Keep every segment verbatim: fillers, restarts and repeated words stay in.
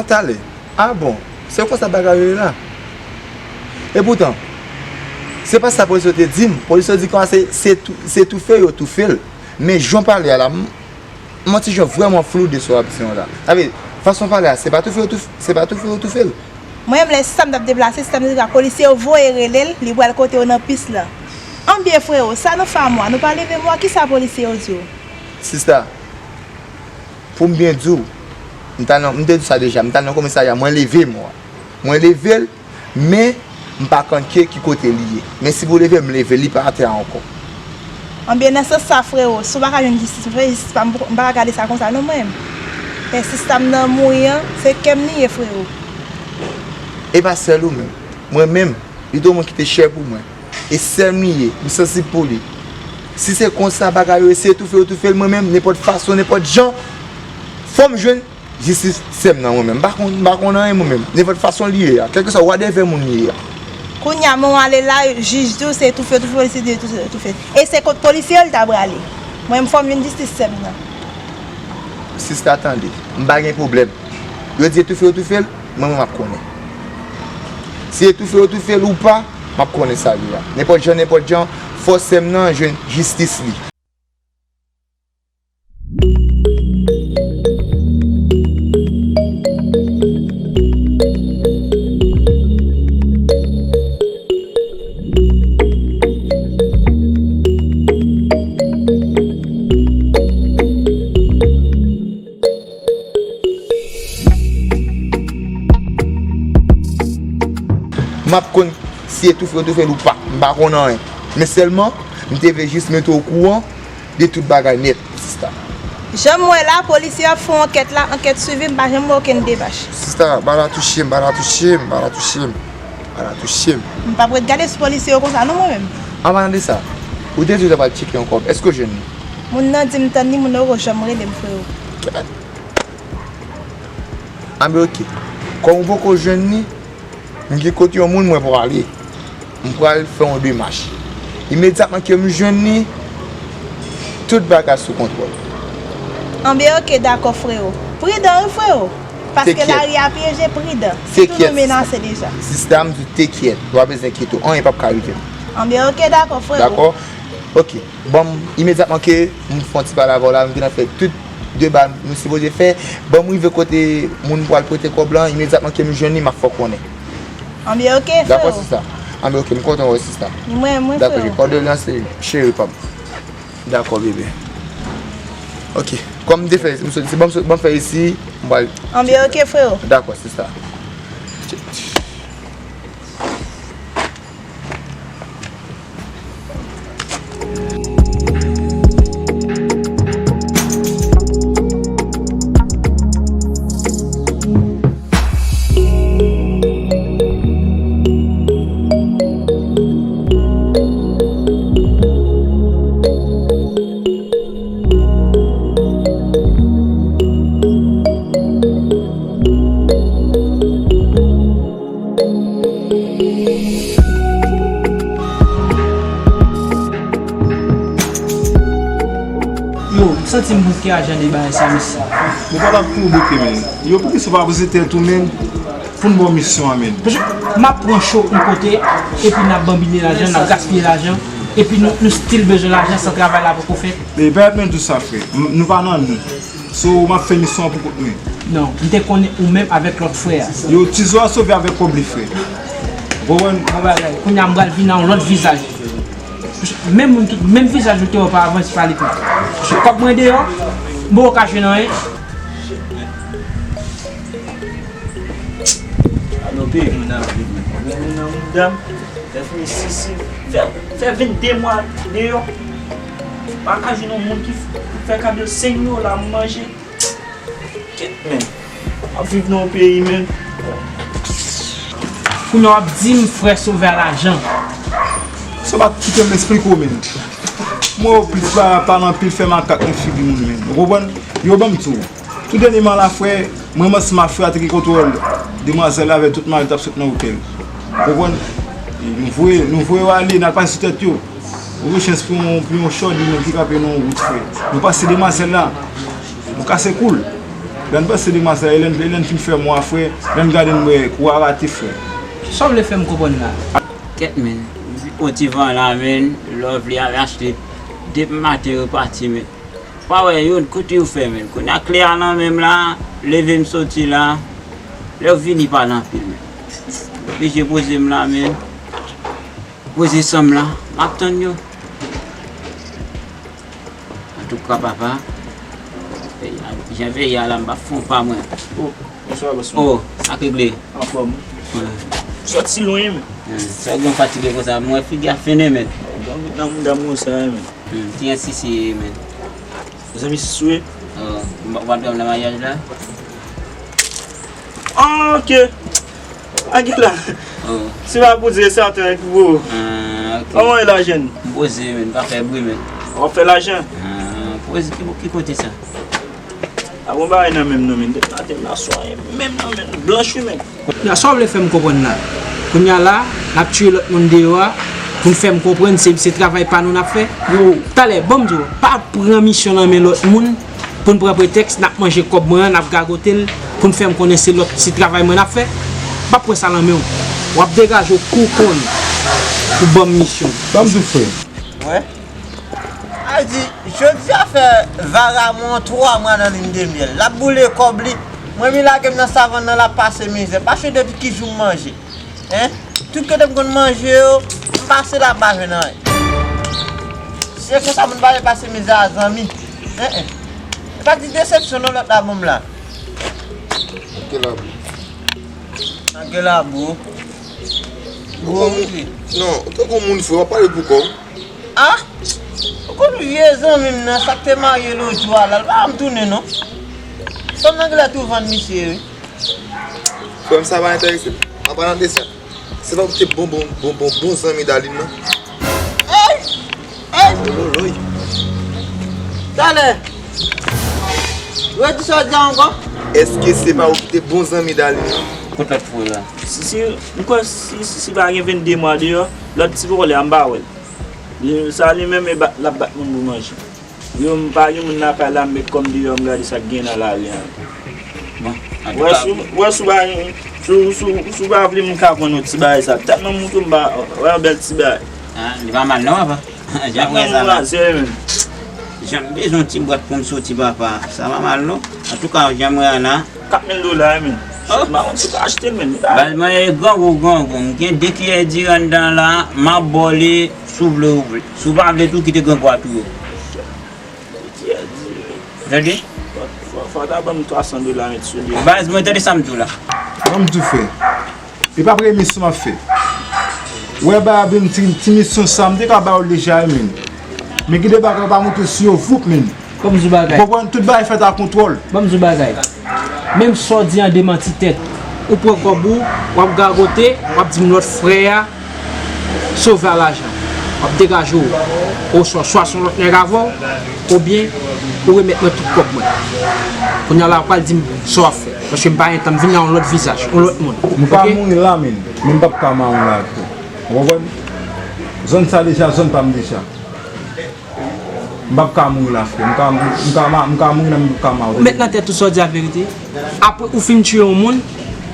Talè. A bon, se konsa bagay yo ye la. Epoutan, se pa sa polis yo te di m. Polis yo di konsa se, se tou-, se toufe yo toufe l. Men jan w pale a la, m, m yon ti jan vrèman flou de sa w ap di an la. Sa vle, fason w pale a, se pa toufe yo touf-, se pa toufe yo toufe l. Mwen menm, lè sista m t ap deplase, sista m te di a polisye yo voye rele l, li pral kote yo nan pis la. Anbyen freo, sa nou fè a mwa, nou pa leve mwa, kisa polisye yo di w? Sista, pou m byen di w, m ta nan, m te di w sa deja, m ta nan komisarya, mwen leve mwa. Mwen leve l, men m pa konn ke ki kote li ye. Men si pou leve, m leve l, li pa atè a ankò. Anbyen, nan sans sa, freo, si w pa ka jwenn jistis, m fè jistis pa m, m pa ka gade sa konsa non mwen menm. Lè sista m nan mouri an, se kè m li ye, freo. E pa sèl ou menm. Mwen menm, li te yon moun ki te chè pou mwen. E sè m li ye, m sansib pou li. Si se konsa bagay yo ye, si se toufe yo toufe l, mwen menm, nenpòt fason, nenpòt jan, fò m jwenn jistis sè m nan mwen menm. M pa konn, m pa konn anyen mwen menm. Nenpòt fason li ye a, kèlkeswa whatever moun li ye a. Kounye a, men w ale la, jij di w se toufe yo toufe l, si se toufe yo toufe l. E se kot polisye yo l ta prale. Mwen menm, fò m jwenn jistis sè m nan. Sista, tande, m pa gen pwoblèm. Yo di se toufe yo toufe l, mwen menm m ap konnen. Si se toufe yo toufe l ou pa, m ap konnen sa li a. Nenpòt jan, nenpòt jan, fò sè m nan jwenn jistis li. M ap konn si se toufe yo toufe l ou pa. M pa konn anyen. Men sèlman, m te vle jis mete w okouran de tout bagay nèt, sista. Jan m wè la, polisye yo ap fè yon ankèt la, ankèt swivi, m pa janm wè okenn demach. Sista, pa la touche m, pa la touche m, pa la touche m, pa la touche m. M p ap ret gade sou polisye yo konsa non mwen menm. An palan de sa, ou te di w ta pral tcheke yon kòb, èske w jwenn li? Moun nan di m tann li, moun nan poko janm rele m, freo. Kèt. Anben oke. Kòm ou poko jwenn li, m gen kote yon moun mwen prale. M pral fè yon demach. Imedyatman ke m jwenn li, tout bagay sou kontwòl. Anben oke, dakò, freo. Pridan wi, freo. Paske lari a pyeje, pridan. Sitou nou menase deja. Sista, m di w, te kyèt. Ou pa bezwen enkyete w. Anyen p ap ka rive m. Anben oke, dakò, freo. Dakò? Oke. Ban m, imedyatman ke m fè yon ti pale avè w la, m gentan fè tout de bagay nou sipoze fè. Ban m rive kote moun pral pote kòb lan, imedyatman ke m jwenn li, m ap fè w konnen. Anben oke, freo. Dakò, sista. Anben oke, m kontan wè w, sista. Ni mwen, mwen, freo. Dakò, kondoleyans, cheri pa m. Dakò, bebe. Oke. Kòm m te fè, m sot, se ban m sot, ban m fè isi, m pral. Anben oke, freo. Dakò, sista. Yo, m santi m bouke a jan de bagay sa, mesye. Ou pa t ap tou bouke, men. Yo, poukisa w pa poze tèt ou, men, pou n ba w misyon an, men? Paske m ap pran cho yon kote, epi n ap banbile lajan, n ap gaspiye lajan, epi nou, nou still bezwen lajan san travay la poko fèt. E pa ap menm di w sa, frè. M, nou pa nan nou. So, m ap fè misyon an pou kont mwen. Non, m te konnen ou menm avèk lòt frè a. Yo, Tizo a sove avèk kòb li, frè. Ou konprann? Bon bagay. Kounye a m pral vin a yon lòt vizaj. Menm moun ki, menm vizaj ou te wè oparavan, se pa li tou. Kòb mwen deyò, m poko ka jwenn anyen. Alo, peyi moun ap viv, men. Moun nan mouda m, fè fini sisi, fè, fè vennde mwa deyò. Pa ka jwenn yon moun ki f-, fè kado senk dola m manje. Kèt, men. Ap viv nan yon peyi, men. Kounye a w ap di m frè sove a lajan. Sa w pa kite m esplike w, men. Mwen yo plis pa, pale anpil, fè makak nan figi moun, men. Ou konprann? Yo ban m tou. Tou dènyèman la, frè, mwen ansanm ak frè a te gen kontwòl demwazèl la avè tout mari l t ap sot nan otèl. Ou konprann? E nou voye, nou voye yo ale, n al pase sou tèt yo. Ou gen chans pou yon, pou yon chòd li menm ki kanpe nan wout, frè. Nou pase demwazèl la. Nou kase kou l. Lè n panse demwazèl Helen, Helen fin fè mwa, frè, lè n gade n wè kou a rate, frè. Sa w vle fè m konprann la? Kèt, men. On ti van la, men. Lovely avè Ashley. Depi maten yo pati, men. Pa wè yo, kote yo fè, men. Kounye a kle a nan men m la, leve m soti la. Lè yo vini pale anpil, men. Oblije poze m la, men. Poze san m la, m ap tann yo. Antouka, papa, jan peyi a la, m p ap fè yon pa mwen. Oh, bonswa, bòs mwen. Oh, sa k regle? Anfòm. Wi. Sòti lwen, men. Sa w gen fatige konsa? M wè figi a fennen, men. Ou gen gout nan mouda m konsa, wi, men. Ti jan sisi ye, men. Zanmi sisi w ye? Oh, ou pa t wè m nan maryaj la? Ah, ok. Ange la. Oh. Se pa pou di, e sèten ki pou ou. Ah, ok. Kòman w ye la, jèn? M poze, men, m pa fè bri, men. W ap fè lajan? Ah, poze, ki, ki kote sa? A bon bagay nan men m non, men. Depi maten m la, swa menm nan men m. Blanch, wi, men. Kounya, sa w vle fè m konprann la? Kounya la, n ap tiye lòt moun deyò a, pou n fè m konprann se, se travay pa nou n ap fè? Yo. Talè, ban m di w, pa pran misyon nan men lòt moun, pou n pran pretèks, n ap manje kòb mwen an, n ap gagote l, pou n fè m konnen se lòt, se travay mwen n ap fè. M p ap pran sa nan men w. W ap degaje w kou w konn pou ban m misyon. Ban m di w, frè. Wè. A di, jodi a fè Varamon twa mwa nan line de myèl. L ap boule kòb li. Mwen, mi lage m nan savann nan, l ap pase mizè. Paske depi ki jou m manje? Hein? Tout kote m konn manje yo, m pase la, m pa jwenn anyen. Se konsa moun pa vle pase mizè a, zanmi. Hein, hein. E pa di desepsyon non lòt la ban m la. Anke labou. Anke labou. Gwo moun. Non, ou tankou moun fre, w ap pale pou kò w. Ah! Ou konn vye zanmi m nan, sa k te marye lòt jou a la, l pa janm tounen non. Fanm nan genlè tou vann misye wi. Frè m, sa pa enterese m. An palan de sa, se pa ou ki te bon, bon, bon, bon, bon zanmi Darline nan? Ey! Ey! Ololoy! Talè! Redi sa w di a ankò? Èske se pa ou ki te bon zanmi Darline nan? Kot lòt fre a? Si, si, m kwè si, si, si pa gen vennde mwa deyò, lòt ti vòlè a m pa wè l. Li, sa li menm e bat, l ap bat moun pou manje. Yo, m pa gen moun lakay la, m met kò m deyò, m gade sa k gen nan lari a. Bon, antouka. Wè, si w pa, si, si, si w pa vle m ka konn yon ti bagay sa. Tèt nan mouton m pa, wè yon bèl ti bagay. Ah, li pa mal non, papa. Jan m wè sa la. Jan m bezwen yon ti bwat pou m soti, papa. Sa pa mal non. Antouka, jan m wè a la. Kat mil dola, wi, men. Oh. M pa konn si w ka achte l, men. Baz mwen e grangou, grangou. M gen de kiyè diri anndan la, m ap ba w li, si w vle ou vle. Si w pa vle tou, kite grangou a touye w. Kiyè diri. Tande? Fò, fò, fò w ta ban m twa san dola met sou li. Baz mwen, tande sa m di w la. Ban m di w, frè. E pa premye misyon m ap fè. Ou wè bagay a vin ti, ti misyon sa, m te ka ba w l deja, wi, men. Men gen de bagay ou pa monte sou yo, voup, men. Ban m di w bagay. Ou konprann, tout bagay fèt a kontwòl. Ban m di w bagay. Menm sa w di an demanti tèt. Ou pran kòb ou, w ap gagote, w ap di m lòt frè a sove a lajan. W ap degaje w. Oswa, swa se yon lòt nèg avè w, oubyen ou remèt mwen tout kòb mwen. Kounye a la, w pral di m sa w ap fè. Paske m pa gen tan, m vin la yon lòt vizaj, yon lòt moun. M ka mouri la, men, men m p ap ka mawon la, frè. Ou konprann? Zòn sa deja, zòn pa m deja. M p ap ka mouri la, frè. M ka, m ka, ma- m ka mouri, men m p ap ka mawon. Ou met nan tèt ou sa w di a verite. Apre ou fin tiye yon moun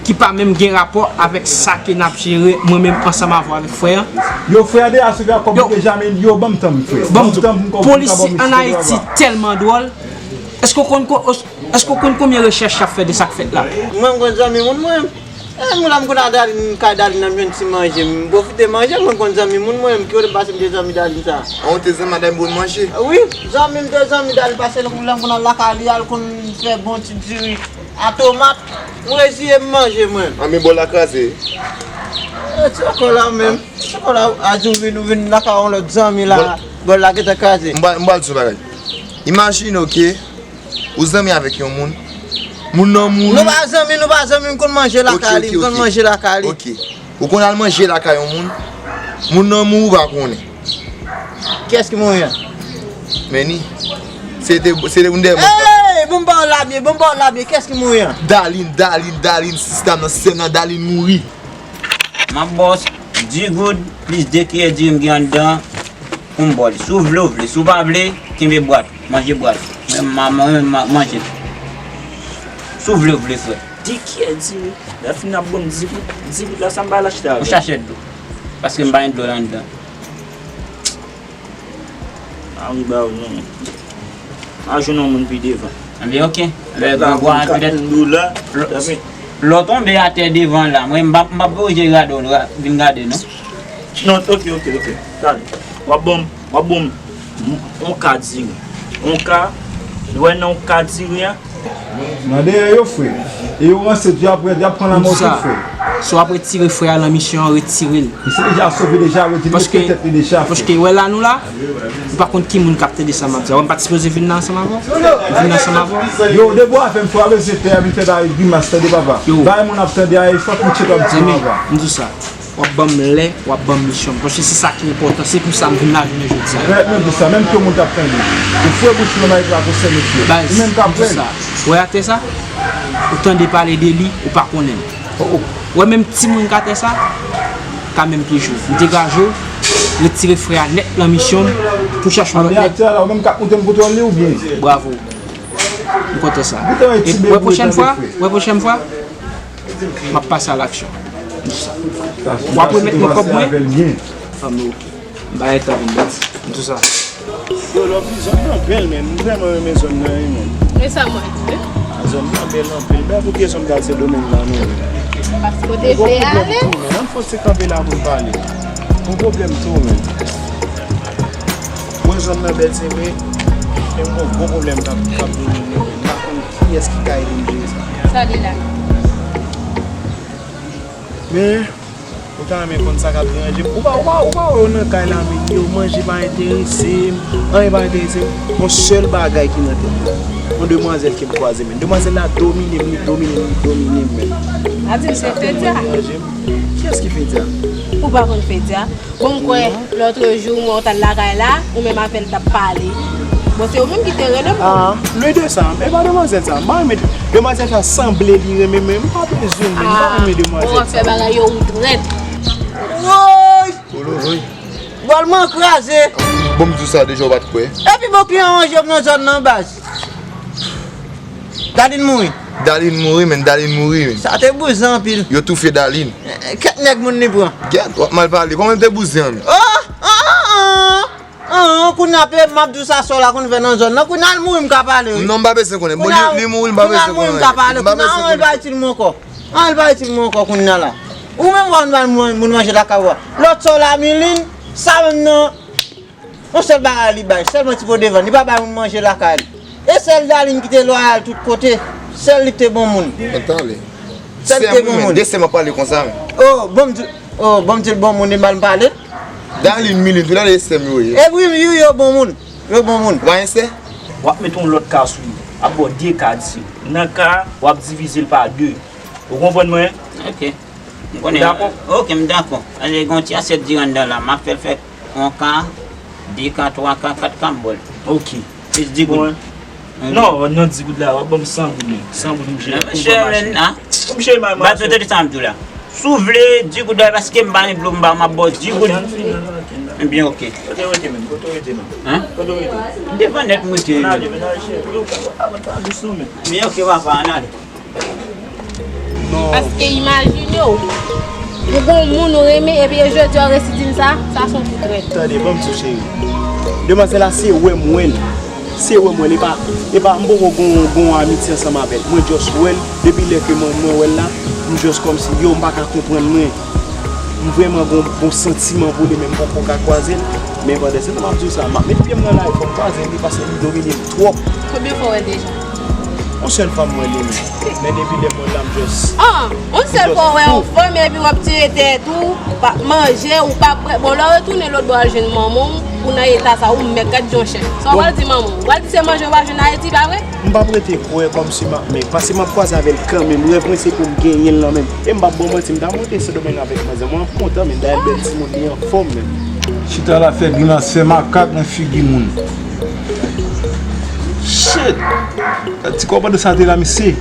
ki pa menm gen rapò avèk sa ke n ap jere, mwen menm ansanm avè w avèk frè an. Yo, frè an deja sove ak kòb li deja, men yo, ban m tan, frè. Ban m di w, polisye ann Ayiti tèlman dwòl. Èske w konn ko- Èske w konn konbyen rechèch y ap fè de sa k fèt la? Mwen, m konn zanmi moun mwen. E, moun la, m konn al Darline, kay Darline nan, m jwenn ti manje, m pwofite manje, mwen, m konn zanmi moun mwen, m ki kote m pase m te zanmi Darline sa. An, ou te zanmi Darline pou l manje? Wi, zanmi m te zanmi Darline, pase lè m konn al lakay li, al konn fè bon ti diri a tomat, m reziye m manje mwen. An, men bòl la kraze. E, ti ankò la menm, ti ankò la, a di w vin, ou vin lakay yon lòt zanmi la, bòl la gentan kraze. M pral, m pral di w yon bagay. Imajine, oke, ou zanmi avèk yon moun. Moun nan mouri. Nou pa zanmi, nou pa zanmi, m konn manje lakay li, m konn manje lakay li. Oke. Ou konn al manje lakay yon moun. Moun nan mouri, ou pa konnen. Kiyès ki mouri an? Men ni. Se te, se te youn dèyè mòg la. Ey, bon, m ba w labyen, bon, m ba w labyen, kiyès ki mouri an? Darline, Darline, Darline, sista m nan, sè m nan, Darline mouri. M ap ba w dis goud plis de kiyè diri m gen anndan pou m ba w li. Si w vle, w vle. Si w pa vle, kenbe bwat. Manje bwat. Mwen, m a, mwen, m a manje. Si w vle, w vle, frè. Di kiyès diri? Lè fini ap ban m di goud, di goud la, sa m ba l achte avè l? Yon sachè dlo. Paske m pa gen dlo anndan. A wi, ba w non. A jwenn yon moun pi devan. Anben, ok. Lè grangou a petèt. Lè w tonbe atè devan la, mwen m p ap, m p ap oblije gade w, vin gade non. Non, ok, ok, ok. Gade. W ap ban m, w ap ban m yon ka diri. Yon ka, lè w wè nan yon ka diri a, Nan dèyè yo, frè. E yo ranse, y ap, y ap pran lanmò tou, frè. Si w ap retire frè a nan misyon an, retire l. Misye deja sove deja, yo di li mete tèt li deja, frè. Paske wè la nou la, ou pa konn ki moun k ap tande sa m ap di a. Wè m pa t sipoze vin la ansanm avè w? Vin la ansanm avè w? Yo, debò avè m, frè, avè se pè a vin fè bagay grimas, tande papa. Bagay moun ap tande a, e fòk m tcheke w ap di papa. M di w sa. W ap ban m lè, w ap ban m misyon m. Paske se sa ki enpòtan. Se pou sa m vin la jounen jodi a. Rèt mwen di sa, menm ke moun t ap tande. Ou fwe bouch mwen, Mike la, konsène pye. Ou menm k ap pran. Baz, m di sa. Wè atè sa? Ou tande pale de li, ou pa konnen l. Wè menm timoun k atè sa, ka menm pye jwe. M degaje w, retire frè a nèt nan misyon m, pou chache yon lòt nèg. Atè a la, ou menm k ap moute m pou twòn li oubyen? Bravo. M kontan sa. E wè pwochèn fwa, wè pwochèn fwa, m ap pase a laksyon. W ap remèt mwen kòb mwen? Anben, ok. M pa gen tan pou m pèdi. M di w sa. Yo, Lovely, zòn nan bèl, men. M vrèman renmen zòn nan, wi, men. E sa mwen di, wi. A, zòn nan bèl anpil. Bèl pou kiyès m pral Sendomeng la, non. Paske w te vle ale. Ann fò se kanpe la pou n pale. Yon pwoblèm tou, men. Mwen, zòn nan bèl, se vre, men m gon gwo pwoblèm k ap, k ap domine mwen. M pa konn kiyès ki ka ede m jere sa. Sa li la. Men, ou ta renmen konn sa k ap deranje m. Ou pa, ou pa, ou pa wè yo nan kay la, men yo manje pa enterese m, anyen pa enterese m. Yon sèl bagay ki nan tèt mwen. Yon demwazèl ke m kwaze, men demwazèl la domine m, li domine m, li domine m, men. A di m se Fedya. Kiyès ki Fedya? Ou pa konn Fedya? Bon, m kwè lòtrejou m wè w t al lakay la, ou menm avè l t ap pale. Bon, se ou menm ki te rele m. Ah, le de sa, e pa demwazèl sa. M pa renmen demwazèl sa, sanble li renmen, men m pa bezwen li, m pa renmen demwazèl sa. Ah, ou ap fè bagay yo, ou trèt. Woy! Bòl mwen kraze. Bon, m di w sa deja, ou pa t kwè. Epi bon kliyan ranje m nan zòn nan, baz. Dalin mouri. Dalin mouri, men, Dalin mouri, men. Sa te bouzen anpil. Yo toufe Dalin. Eh, eh, kèt nèg moun li pran. Kèt, w ap mal pale. Kòman l te bouzen an, men? Oh, oh, oh, oh, oh, kounye a pe m ap di w sa sò la konn fè nan zòn nan. Kounye a l mouri m ka pale, wi. Non, m pa bezwen konnen. Bon, li, li mouri, m pa bezwen konnen. Kounye a l mouri m ka pale. Kounye a an, l pa itil mwen ankò. An, l pa itil mwen ankò kounye a la. Ou menm w ap bay moun, moun manje lakay ou a. Lòt sò la, Milin, sa menm nan. Yon sèl bagay li bay, sèlman ti po devan, li pa bay moun manje lakay li. E sèl Dalin ki te lwayal tout kote, sèl li ki te bon moun. Mwen tande. Sèl li te bon moun. De sè m ap pale konsa, men. Oh, bon m di, oh, bon m di l bon moun, li mal pale. Dalin, Milin, tout la de sè m yo ye. E wi, wi, yo bon moun. Yo bon moun. Ou pa gen sè? W ap mete yon lòt ka sou li. Ap ba w de ka di. Nan ka, w ap divize l pa de. Ou konprann mwen? Ok. M konnen. Ou dakò? Ok, m dakò. Ale, gen yon ti asyèt diri anndan la. M ap fè l fè yon ka, de ka, twa ka, kat ka, m ba w l. Ok. Plis di goud. Bon. Non, nan di goud la, w ap ban m san goud, men. San goud, m jere pou m fè mache. Pou m jere mache. Ba, tande sa m di w la. Si w vle, di goud la, paske m pa gen dlo, m pa, m ap ba w di goud. Ebyen, ok. Kote w rete menm? Kote w rete menm? Hein? Kote w rete? M devan nèt, m rete. Ann ale, men, ann ale, cheri. Kote w ka, a, mwen pa dous non, men. Men ok, papa, ann ale. Non. Paske imajine w, ou gon moun ou renmen, epi e jodi a w resi di l sa, sa se yon kou trèt. Tande, ban m di w, cheri. Demwazèl la, se wè m wè l. Se wè m wè l, e pa, e pa, m poko gon, gon amitye ansanm avè l. Mwen just wè l, depi lè ke mwen, mwen wè l la, m just kòmsi, yo, m pa ka konprann mwen. M vrèman gon, gon santiman pou li, men m poko ka kwaze l. Men pandan se tan m ap di w sa, m ap met pye m nan lari, fò m kwaze li, paske li domine m twòp. Konbyen fwa w wè l deja? Yon sèl fwa m wè li, men, men depi lè m wè l la, m just. Ah, yon sèl fwa w wè yon fanm, epi w ap tiye tèt ou, ou p ap manje, ou p ap bwè. Bon, lè w retounen lòt bò al jwenn manman w, ou nan eta sa, ou mèg, gad jan w chèch. Sa w pral di manman w? Ou pral di se manje w pa jwenn Ayiti, pa vre? M p ap rete kwè kòmsi m ap mèg, paske m ap kwaze avè l kanmenm. Rèv mwen se pou m genyen l nan men m. E m p ap ba w manti, m ta monte Sendomeng avèk manzè mwen, m ap kontan, men dayè l bèl timoun, li anfòm, men. Chita la fè grimas, fè makak nan figi moun. Shit! Ti kòmandè sa te la, mesye.